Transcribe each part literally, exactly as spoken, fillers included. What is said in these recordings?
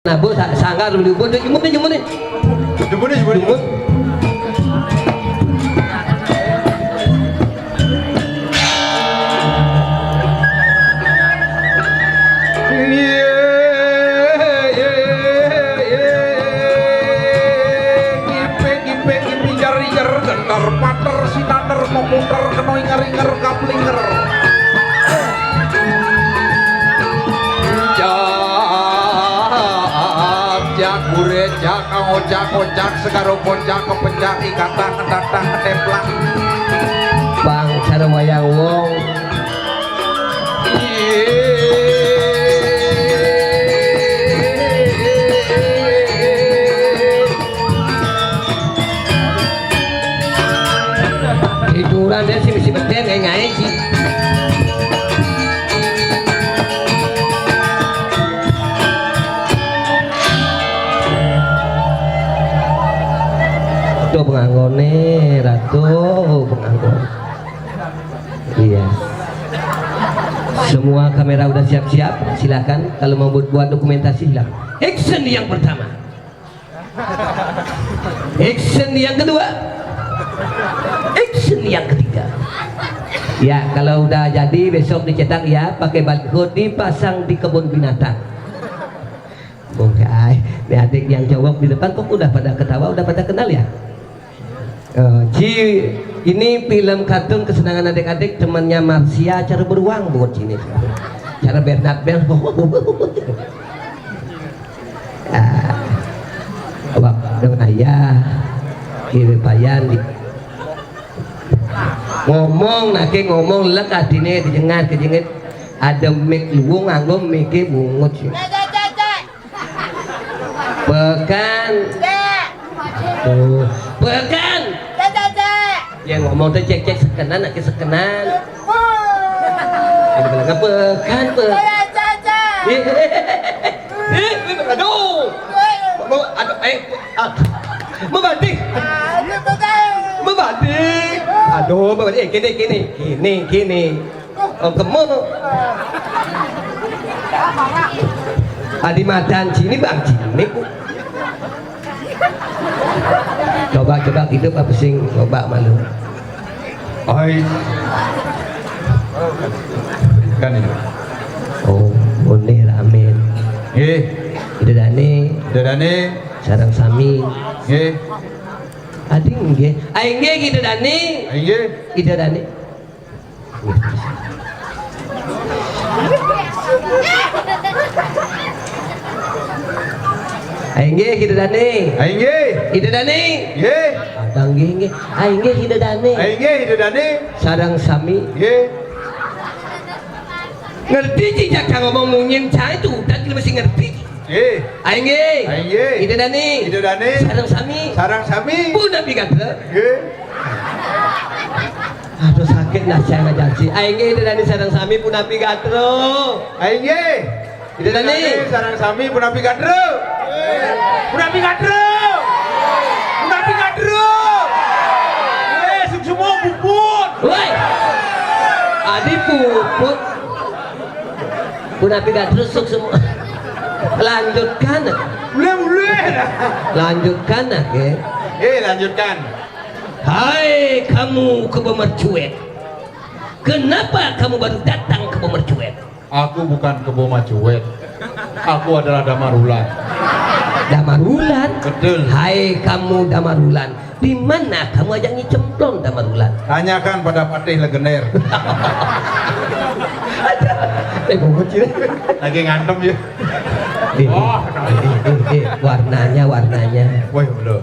Nah, Bu, sa-, sanggar dulu, Bu. Tuh, jumun nih, jumun nih. Jumun nih, jumun nih. Jumun. Iye, iye, iye. Ngipik, ngipik, ngipijar-ijar, gendar pater, sinater, memuter, kena inger-inger, kaplinger. Jak, jak, gurejak, ngojak-ngojak, segaro poncak, kepencak, ikatang, ngedatang, ngetemplang. Bang, cara wayang wong. Hiburan dia sih mesti beten, eh, ngaji. Tuh penganggone, Ratu, penganggone. Iya. Semua kamera udah siap-siap, silakan. Kalau mau buat, buat dokumentasi, silakan. Action yang pertama. Action yang kedua. Action yang ketiga. Ya, kalau udah jadi, besok dicetak ya, pakai baliho, dipasang di kebun binatang. Bongkai, ini adik yang cowok di depan kok udah pada ketawa, udah pada kenal ya? Eh, Ji, ini film kartun kesenangan adik-adik, temannya Marsha, cara beruang buat sini. Cara Bernard Bell. Ah, abang dong ayah, kiri payan di ngomong, nake ngomong lek atine dijengat kejengit. Ada mic luwung, nganggo mic-e bungut sih. Pekan. Tuh, pekan. Ya ngomong tuh cek-cek sekenan, nake sekenan. Ini bilang pekan, pekan. Eh, eh, eh, aduh. Mau, aduh, eh, ah, mau batik. Mau batik. Aduh, mau batik. Eh, kene, kene. Kene, kene. Oh, kemo. Adi madan sini, Bang, sini. Coba, coba gitu, apa sing coba malu. Oi. Kan itu. Oh, boleh, amin. Nggih. Ida Dane. Ida Dane. Sareng sami. Nggih. Adi nggih. Ai nggih, Ida Dane. Ai nggih. Ida Dane. Ai nggih, Ida Dane. Ai nggih. Ida Dane. Nggih. Abang nggih, nggih. Ai nggih, Ida Dane. Ai nggih, Ida Dane. Sareng sami. Nggih. Ngerti, Ci, jak ngomong munyin cai tuh, udah kita mesti ngerti. Nggih. Ai nggih. Ai nggih. Ida Dane. Ida Dane. Sareng sami. Sareng sami. Punapi gatra. Nggih. Aduh, sakit lah saya ngajaji. Ai nggih, Ida Dane sareng sami punapi gatra. Ai nggih. Ida Dane. Ida Dane sareng sami punapi gatra. Punapi gatra. Punapi gatra. Eh, suksma puput. Woi. Adi puput. Punapi gatra, suksma. Lanjutkan. Boleh, boleh. Lanjutkan, oke. Eh, lanjutkan. Hai kamu Kebo Mercuet. Kenapa kamu baru datang, Kebo Mercuet? Aku bukan Kebo Mercuet. Aku adalah Damarulan. Damarulan? Betul. Hai kamu Damarulan. Di mana kamu ajak nyicemplon, Damarulan? Tanyakan pada Patih Legender. Eh, bobot sih. Lagi ngantem ya. Eh, Oh, eh, eh, eh, eh, warnanya, warnanya. Woi, belum.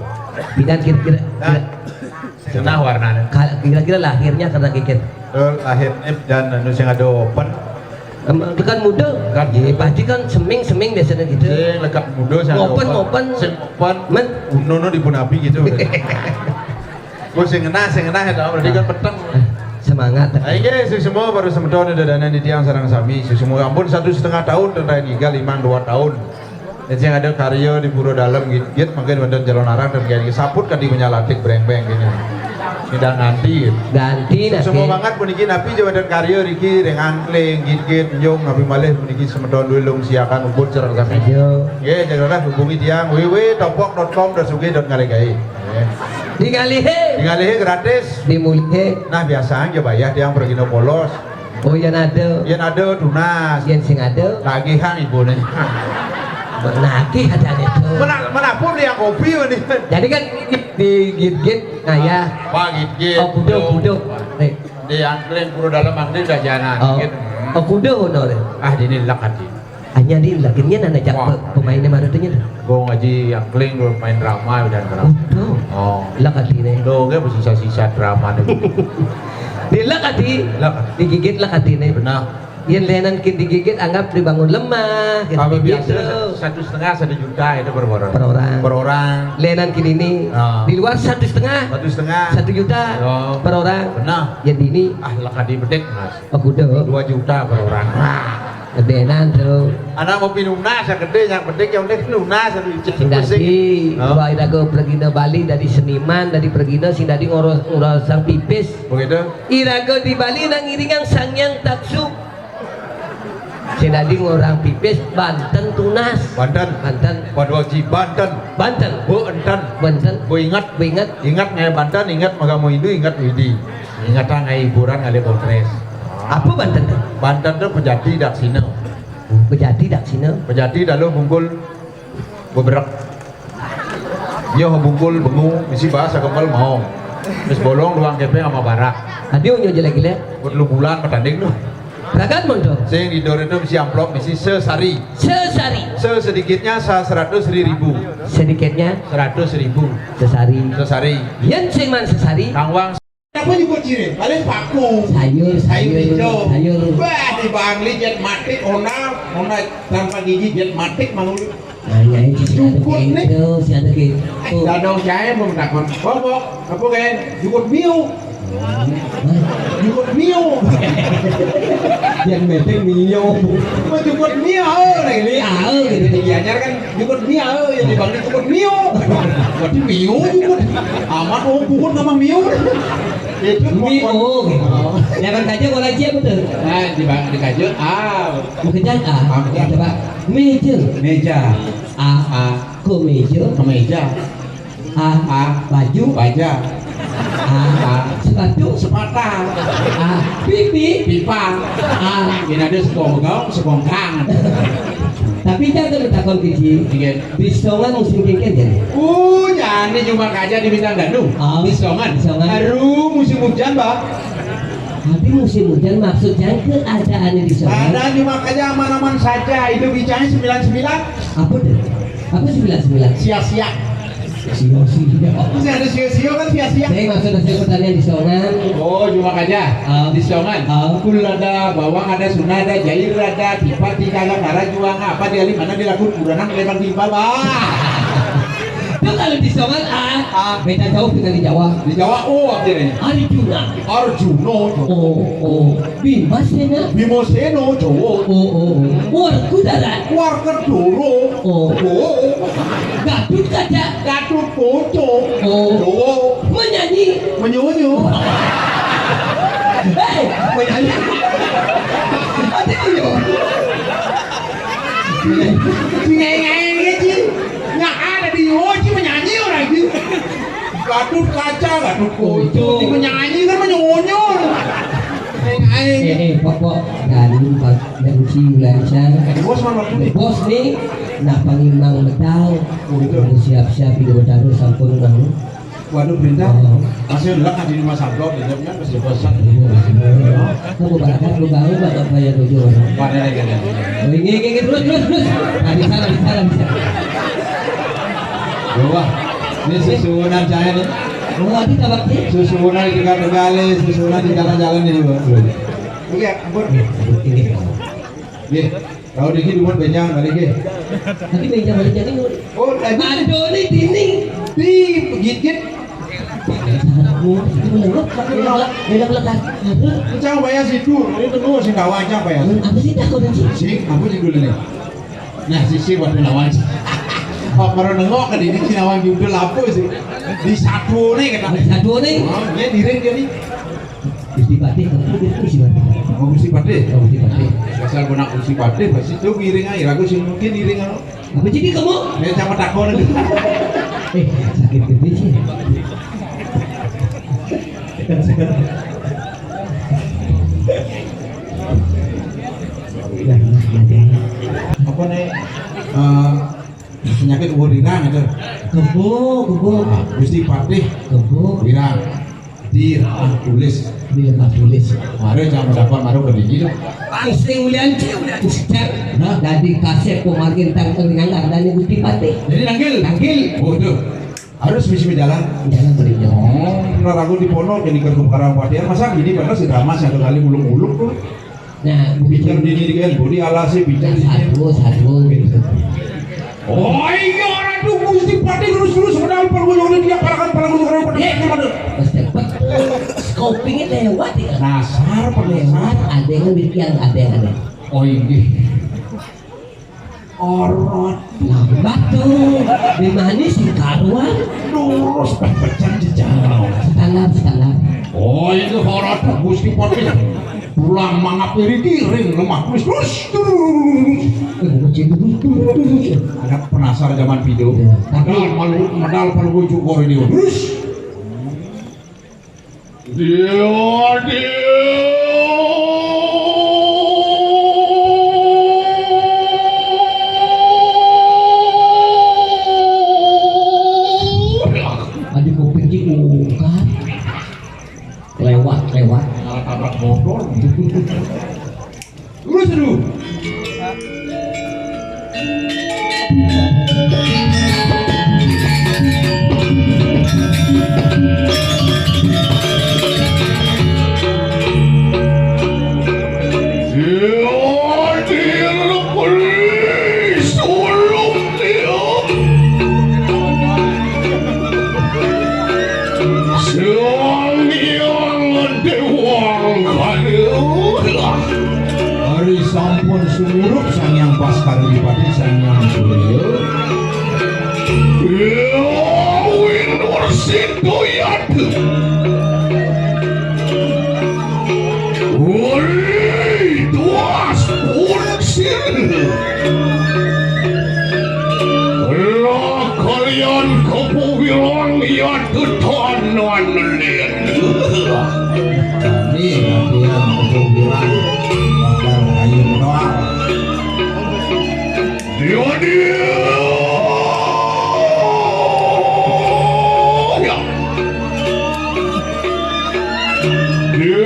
Bidan kira-kira, Nah. kira-, Senah warnanya. Ka-, kira-kira lahirnya karena kikir. Eh, lahirnya dan anu sing ada open. Em, itu kan muda. Kan. Iya, pasti kan seming-seming biasanya gitu. Sing lekat muda, sing ada Ngopen, open. ngopen. Sing open. Men. Nono di punapi gitu. Gue sing ngenah, sing ngenah ya, berarti kan peteng. Semangat. Ayo, guys, semua baru semeton udah dana di tiang sarang sami. Semua ampun satu setengah tahun dan lain tiga, lima, dua tahun. Jadi yang ada karya di Pura Dalem gitu, gitu, mungkin wonten Jalon Arang dan kayak saput kan di menyalatik breng-breng gini. Nggih, ganti. Ganti, nah, semua nggih. Banget puniki napi jawaban karya riki ring angkling, gigit, nyung, napi malih puniki semeton duwé lung siakan ubud sareng sami. Ayo. Nggih, jagalah hubungi tiang W W W topok dot com dot sugih dot ngalih gaé. Nggih. Di ngalihe. Di ngalihe gratis. Di mulihe. Nah, biasanya bayah tiang pragina polos. Oh, yén ada. Yén ada tunas. Yén sing ada. Tagihan ibune. Nagih adane to. Mena-, menapa beli yang kopi ini? Jadi kan di git-git ngayah. Wah, git-git. Oh, kuda, kuda. Nih. Di angkling pura dalam angkling dajanan. Oh. Git. Oh, kuda ngono, nih. Ah, dini lek ati. Hanya di lek ini nana jak. Wah. Pe-, pemainnya mana tuh, nya? Gong aji angkling main drama dan drama. Kuda. Oh. Lek ati nih. Lo ge sisa-sisa drama nih. Di lek ati. Lek. Digigit lek ati nih. Benar. Yén lénan kin digigit, anggap dibangun lemah, gitu. Kalau biasa gitu. Sa-, satu setengah, satu juta itu per orang. Per orang. Per orang. Lénan kin ini, ah, di luar satu setengah. Satu setengah. Satu juta. Oh. Per orang. Benar. Yén dini. Ah, lek ati bedik, Mas. Oh, kuda. Dua juta per orang. Wah, gedénan to. Anak mau pinuna sagedé yang bedik, yang penting pinuna satu icip. Sing dadi, oh, wah, iraga pragina Bali dadi seniman, dadi pragina sing dadi ngurus, ngurusang pipis. Begitu. Iraga di Bali nang ngiringang Sang Hyang Taksu. Sing dadi ngurang pipis banten tunas. Banten. Banten. Waduh, Ji, banten. Banten. Bu enten. Banten. Bu ingat. Bu ingat. Ingat ngaé banten, ingat magama Hindu, ingat Widi. Ingat ngaé hiburan ngalih kontres. Apa banten to? Banten to pejati daksina. Pejati daksina. Pejati dalu bungkul beberek. Nyoh bungkul bengu, misi baas sakempel maong. Wis bolong duang kepeng ama barak. Adi nyoh jelek-jelek. Buat lu bulan petanding tuh. Ragan monto. Sing didor itu misi amplop, misi sesari. Sesari. Se sedikitnya sa seratus ri ribu. Sedikitnya? Seratus ribu. Sesari. Sesari. Yén sing man sesari. Kangwang. Apa nyebut ciri? Paling paku. Sayur, sayur, sayur hijau. Sayur. Wah, di Bangli jet matik, ona, ona tanpa gigi jet matik manguli. Nah, nyai si ada jukut nih. Gitu, si ada gitu. Dadong saya mau takon. Bobo, apa kayak jukut miu? Hah? Jukut miu. Yang meting miu. Apa jukut miu? Oh, nah ini ah, gitu. Diajar kan jukut miu, yang dibangun jukut miu. Berarti miu jukut. Amat oh bukan nama miu. Itu miu. Oh, gitu. Jangan kaja kalau aja betul. Nah, di bang dikaja ah. Bukan ah. Ah, bukan. Coba meja. Meja. A. A. Kemeja. Kemeja. A. A. Baju. Baja. A. A. Sepatu. Sepata. A. Pipi. Pipa. A. Ini ada sekongkong, sekongkang. Tapi jangan takon kecil. Iya. Bisongan musim kengkén jadi. Uh, jadi cuma kaja di bintang danu. Ah, bisongan. Bisongan. Baru musim hujan, Bang. Tapi musim hujan maksudnya keadaannya di sana. Ada cuma kaja aman-aman saja. Itu bicaranya sembilan sembilan. Apa tuh? Apa sembilan sembilan? Sia-sia. Sio-sio. Masih ada sio-sio kan sia-sia. Saya maksud hasil pertanian di Songan. Oh, cuma kaja. Ah. Di Songan. Ah. Kul ada, bawang ada, suna ada, jair ada, tipa tiga ada, kara juang apa di alim mana dilakukan kuranang lebar timpal, bah. Itu kalau di Songan, ah, ah, beda jauh dengan di Jawa. Di Jawa, oh, akhirnya. Arjuna. Arjuna. Oh, oh. Bimasena. Bimasena, Jawa. Oh, oh, oh. Warkudara. Warkudara. Oh. Oh. Gatotkaca. Gatotkaca. Oh. Jawa. Menyanyi. Menyonyo. Hei, menyanyi. Ada menyonyo. Ngengengi, Ji. Nggak ada di Yoji menyanyi orang, Ji. Gatotkaca, Gatotkaca. Menyanyi kan menyonyo. Ngengengi. Eh, eh, pokok, dan, dan si Ulansa. Bos mana tuh? Bos nih, nah, pangimang medal. Oh, gitu. Siap-siap, Ibu Betara sampun, anu. Waduh, perintah. Oh. Masih lek di rumah sablon, di jam kan masih bosan. Kamu berangkat, lu tahu nggak apa yang tujuh orang? Mana lagi, ada? Oh, ini, ini, ini, terus, terus, terus. Nah, di sana, di sana, di sana. Wah, ini susunan saya nih. Oh, ada tabaknya? Susunan di Tegal, susunan di jalan-jalan ini, Bang. Oke, ampun. Ini. Iya. Kalau dikit buat benjang balik ya. Tapi benjang balik jadi ngur. Oh, tadi ada nih dinding. Di gigit. Itu melengok, melengok, melengok. Encang bayar situ, ini tunggu sing kawan encang bayar. Apa sih takut sih? Sing, apa judulnya? Nah, sisi waktu lawan. Kok karo nengok ke dini sinawan judul apa sih? Di satuone kata. Di satuone? Oh, dia diring dia ni. Gusti Patih, kamu dia Gusti Patih. Oh, Gusti Patih. Oh, Gusti Patih. Asal gua nak Gusti Patih, pasti tu ngiring aja. Aku sih mungkin ngiring apa? Apa jadi kamu? Dia sama takon. Eh, sakit gede sih. Apa nih? Eh, penyakit umur hirang itu. Kebo, kebo. Gusti Patih. Kebo. Hirang. Di Lebah Bulus. Di Lebah Bulus. Mari jangan dapat maru ke diri. Langsung ulian cek, ulian cek. Nah, dari kasep pemargin tangkeng nyanggar dan Gusti Patih. Jadi nanggil. Nanggil. Oh, itu. Harus misi jalan. Jalan berikutnya. Oh, nah, ragu di pondok jadi kerja karang patian. Masa gini, padahal si drama satu kali ulung-ulung tuh. Nah, bicara di diri kan, budi alasi bicara di sini. Satu, satu gitu. Oh iya, orang tuh Gusti Patih terus-terus modal perlu yang dia parakan perlu orang pada. Mas cepet. Scopingnya lewat ya. Dasar pengesan. Ada yang bikin, ada yang ada. Oh iya. Orot. Lambat tuh. Di mana sih karuan? Lurus pecah jejak. Standar, standar. Oh, itu horor Gusti Patih. Pulang mangap iri kiring lemah terus terus. Terus. Eh, bukan cinta terus terus terus. Ada penasar zaman video. Ya, tapi medal malu medal perlu cukur ini. Terus. Dia, dia. Adi kuping ki ungkar. Lewat, lewat. Malah tabrak motor. Terus dulu. Sang Hyang Dewa Kala. Hari sampun sumurup Sang Hyang Baskara Dipati, Sang Hyang Surya. Ya, Winur Situ Yadu. Woi, tuas pun sir. Lah kalian kepuwilang ya tetanan lin. Ini latihan kepuwilang. Bakal ayo doang. Dia, dia. Ya. Dia,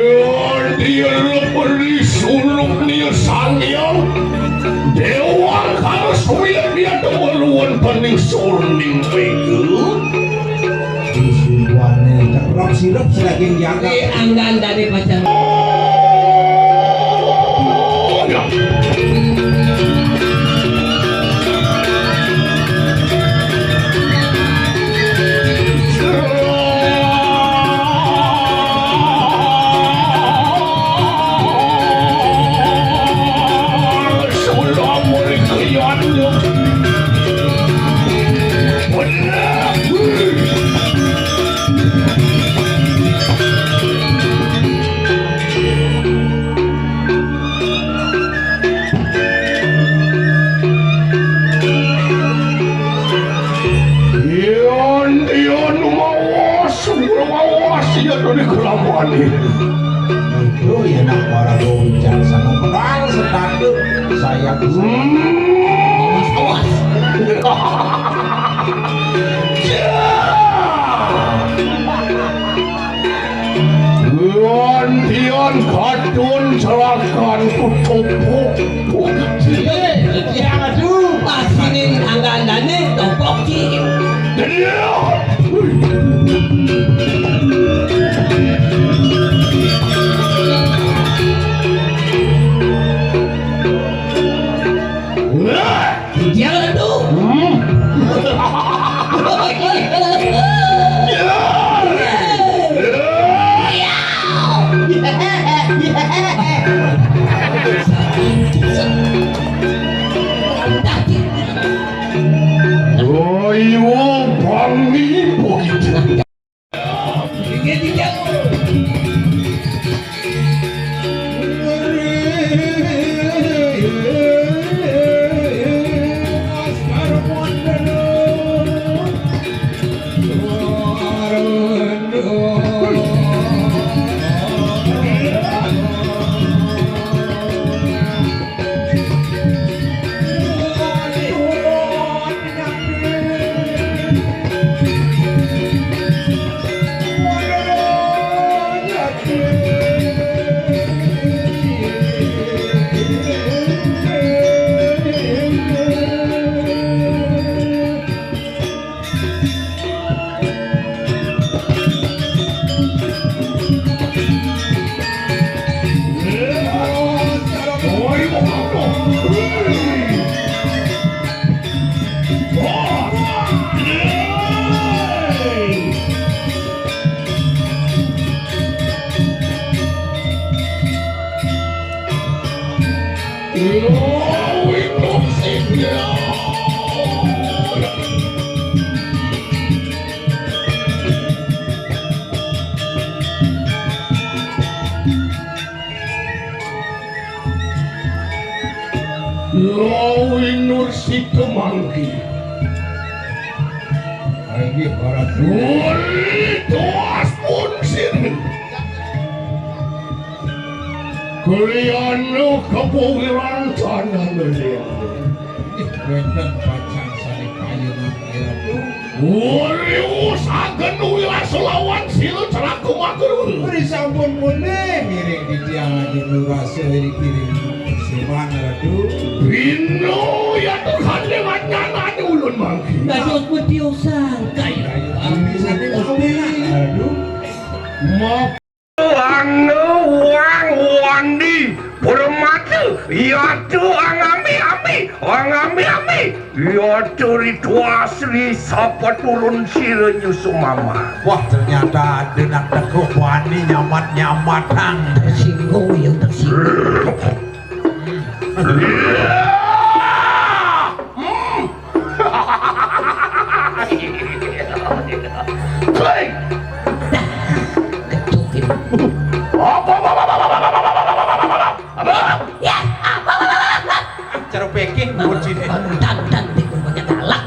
dia leper di suluk ni Sang Hyang Dewa Karswil dia demen wonten ing surning mega. Di subuhane ceprok sirup sedaging jangkar. Di anggan dari pacar. Yen, yen mawas, mawas, yen ning kelampane. Itu ya nak para wicaksana menang setanduk saya. Hmm. Awas, awas. Ya. Lan tian kadun celakan kutopok. Hei, yang aduh, pasinin anggandane topok ki. Jadi, Anggi. Inggih para duli tuas pun sini. Kulianu kepuwiran tanah lelian. Wénten pacang sané kayunan Ratu. Wurius agen wilas lawan sila ceraku makruh. Beri sampun mulih ngiring titiang aja nurasa iri kiring siman Ratu. Bino ya Tuhan lewat nyanan ulun mangkin. Dados pun tiosan kaya. Ayo, abis ati Gusti Ratu. Map Anu wang wandi permata, yatu angambi-ambi, angambi-ambi, yatu ritual sri sapa turun sira nyusu mama. Wah, ternyata ada nak teka bani nyamat-nyamatang. Tersinggung, yang tersinggung. Hei! Ketukin. Cara peking bocil. Udan, udan, udan, banyak galak.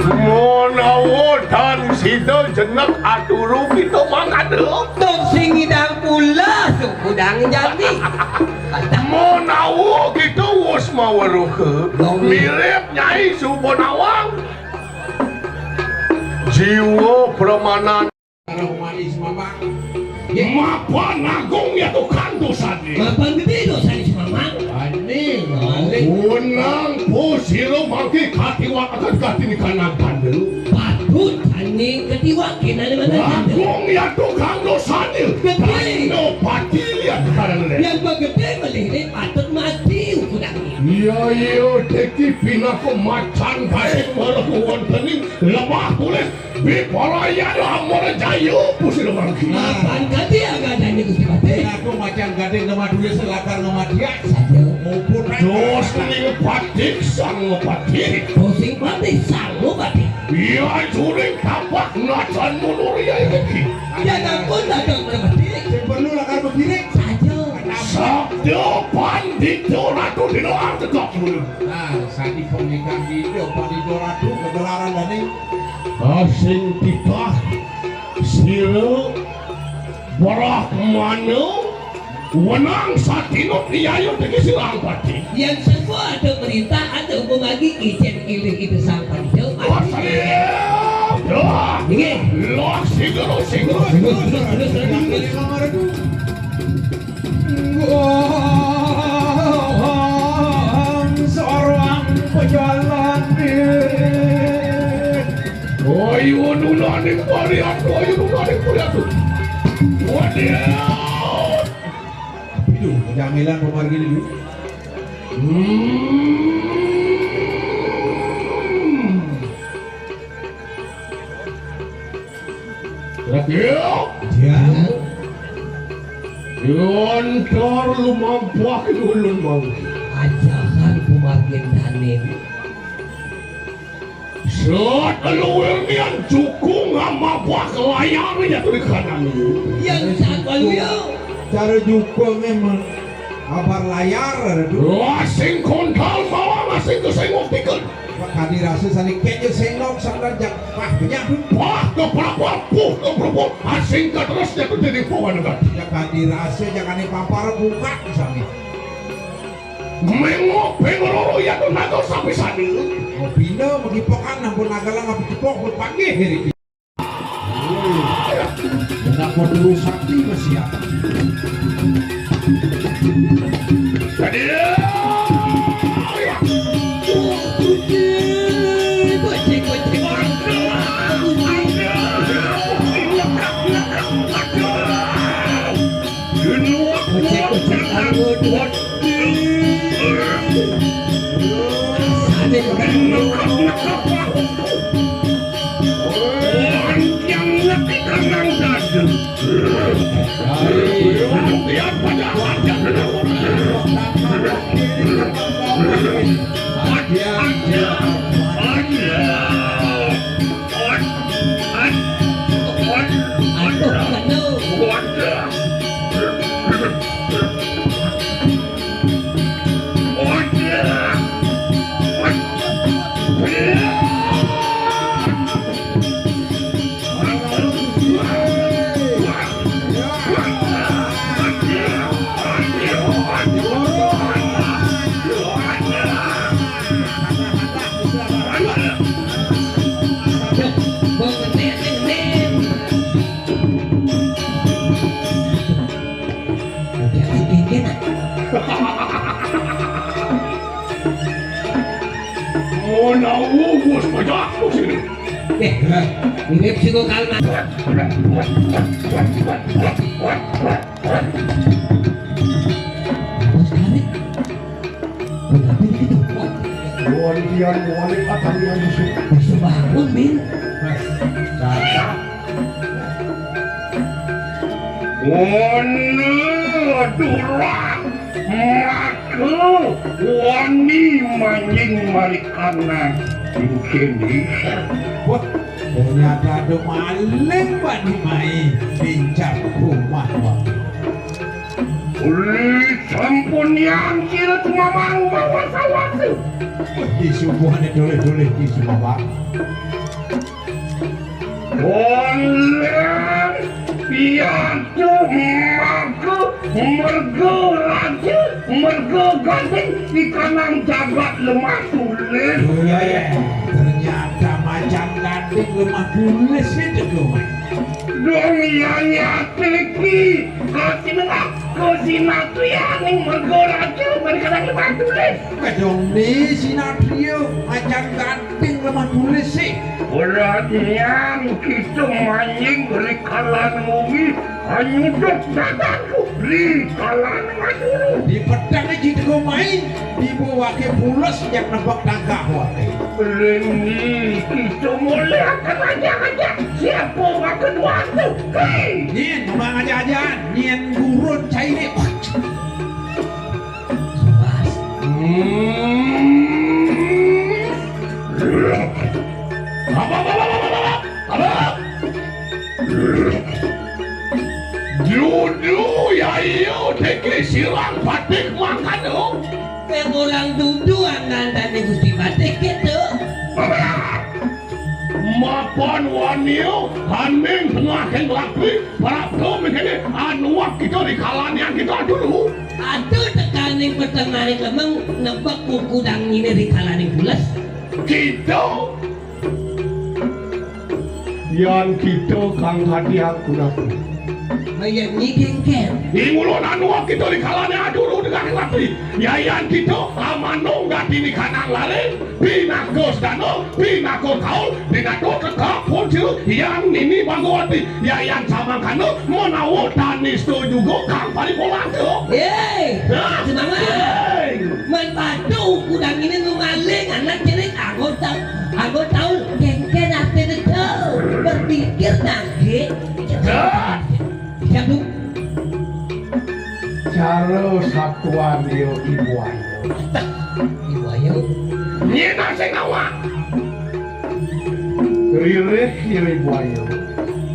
Menawa dan sida jenek aturu kita mangkada. Tung sing ngidang pula, sukudang jati. Menawa kita wus maweruka, Dong. Mirip Nyai Suba Nawang. Jiwa pramanan. Arah manis, Mamang. Mapan agung ya tukang dosane. Mapan gedé dosane si Mamang. Ani, malik. Unang pusira mangke katiwak akan katini kanang tanda. Patut ane ketiwak kenane mana tanda. Agung ya tukang dosane. Gedé. Tanda pati lihat sekarang le. Yang begedé melih ni patut mati ukurannya. Iya, iya, deki pinaka macan baik malah wontening lemah tulis. Biparayan Amara Jaya pusira mangki. Mapan kati agadane Gusti Patih. Aku macan gading ngemaduli selakar ngemadiak. Saja. Muput. Dos ning patik sang patik. Pusing patih sang patih. Iya juring tapak nacan munur ya iki. Ya ampun dadang meremedi. Sing perlu lakar begiring. Saja. Sabda pandita Ratu Dina Arteka. Nah, sadi pengikang dita pandita Ratu kegelaran dane. Asing titah sira Brahmana wenang satinut iyayu teki silang pati. Yang serba ada perintah, ada hukum lagi, izin ilih itu sang pati. Wah, saya. Dah. Ini. Loh, sing terus, sing terus. Terus, terus, terus, terus, terus. Wong seorang pejalan. Ayo nulaning parian, ayo nulaning parian. Waduh. Aduh, jamilan pemargi dulu. Hmm. Rakyat. Ya. Lantar lumampah ulun mangke. Ajahan pemargin danin. Sat luwir nian jukung ngamabah layar ya turi kanan. Yang sat waluya. Cara jukung memang abar layar, aduh. Asing kontal mawang asing kesengok tikel. Kadi rasa saling kenyo sengok sandar jak pah penyadu. Pah ke pelapor, puh ke pelapor, asing ke terus jatuh jadi pawan negara. Ya kadi rasa jangan pampar buka sami. Mengok pengeroro ya tu naga sapi sani. Oh, pina megipokan nampun naga lang api kepok berpanggih diri. Kenapa dulu sakti masih ada? Jadi, Oh, no, what's my doctor? Eh, mirip si Kalman. Bos Karik. Kenapa begitu? Wah, wali kian, wali kata yang busuk. Bisa bangun, Min. Nah, cakap. Ono durang maka wani manjing marikana ing kene. Wah, ternyata ada maling bani mai mincak rumah wani. Uli sampun yang sira tumamang bawa sawase. Wah, disubuhane doleh-doleh disubuh. Konlen piatu maka merga raja, merga gading di kanang jagat lemah tulis. Weh, ternyata macan gading lemah tulis itu, Mak. Dong iya nyatiki, kasinengah, kasinatrianing merga raja, merga kanang lemah tulis. Kedong ni sinatria macan gading lemah tulis sih. Beratnya kita manjing rikalan wengi, anyuduk daganku rikalan maduru. Di pedang aja teko main, di bawahke pules yang nebak tangkah wate. Reni kita mulai akan aja-aja. Siapa makan waktu? Hei! Nyen, memang aja-aja. Nyen gurun caine. Suas. Hmm. Apa, apa, apa, apa, apa? Apa? Dudu ya iya deke sirang batik makan, oh. Kowe orang dudu angkantane Gusti Batik gitu. Apa? Mapan wani, oh, haning tengah keng rapi, prapto mikirne anuak kita di kalanian kita dulu. Aduh, tekaning petengahing lemeng, nebak kuku dangine di kalaning pules. Kita. Yan kita kang hati aku dapur. Mayat nyi kengken. Ing ulun anuak kita di kalane aduru dengan rapi. Yayan kita amanung gati di kanang lare, pinakos dano, pinako kaul, pinato tekap pun silu, yang nini bangkuati, yayan samangkana, menawa tanisto juga kang paripolang tu. Yeay, hah? Semangat. Yeay. Man padu kudang ini nu maling anak cilik anggota, anggota kengken ati itu berpikir nangke. Hah? Siap, Bu. Cara satuan yo Ibu Ayu. Ibu Ayu. Nyina sing awak. Ririh yo Ibu Ayu.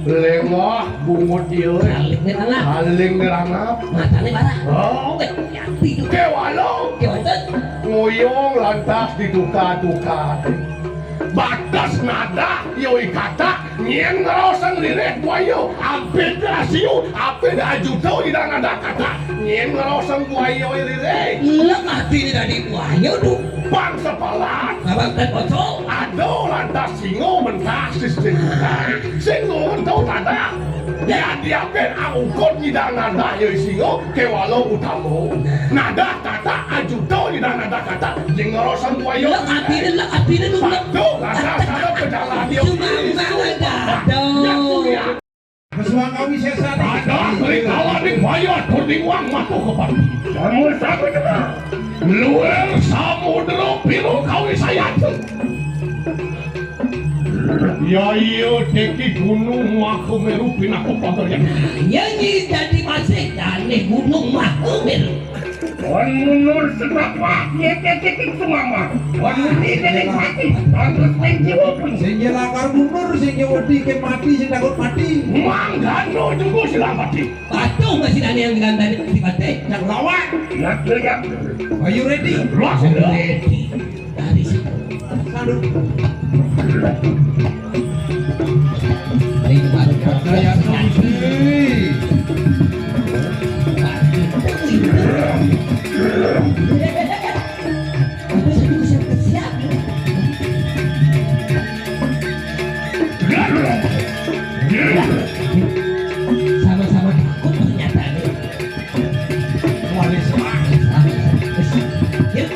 Lengah bungut yo. Aling ngerangap. Aling ngerangap. Matane marah. Oh. Weh, nyapi tu. Kewalo. Kewalo. Nguyung lantas dituka-tuka. Batas nada yo ikata. Nyén ngrosang ririh buaya, ampir asiu, ampir ajuta ida ngadakata. Nyén ngrosang buaya ririh. Lek ati ni dadi buaya tu. Bangsa palat. Abang tet bocor. Ada lantas singo mentas sistem bukan. Singo mentau tada. Dia dia pen angkut ida ngadak yo singo kewalo utama. Nada kata ajuta ida nada kata. Nyén ngrosang buaya. Lek ati ni, lek ati ni tu, lek. Patuh, lantas ada pejalan dia. Cuma Isu. Ada. Yang mulia. Kesuang kami sesat. Ada serigala di maya turning wang matuh ke pati. Sama-sama juga. Luar samudra biru kami sayat. Ya iya teki gunung Mahameru pinaku pageryan. Ya nyi dadi masih dane gunung Mahameru. Wan mundur setapak, nyekek-nyekek semama. Wan muni dening mati, bagus ning jiwa pun. Sing lakar mundur, sing wedi ken mati, sing takut mati. Manggano juga sila mati. Patuh masih dane yang digantani dipatih. Yang lawan. Yang lawan. Are you ready? Los. Ready. Dari situ. Aduh. Ini baru proses. Saya sih. Apa sih bisa kesiap? Sama-sama takut ternyata nih. Wali semangat. Yuk.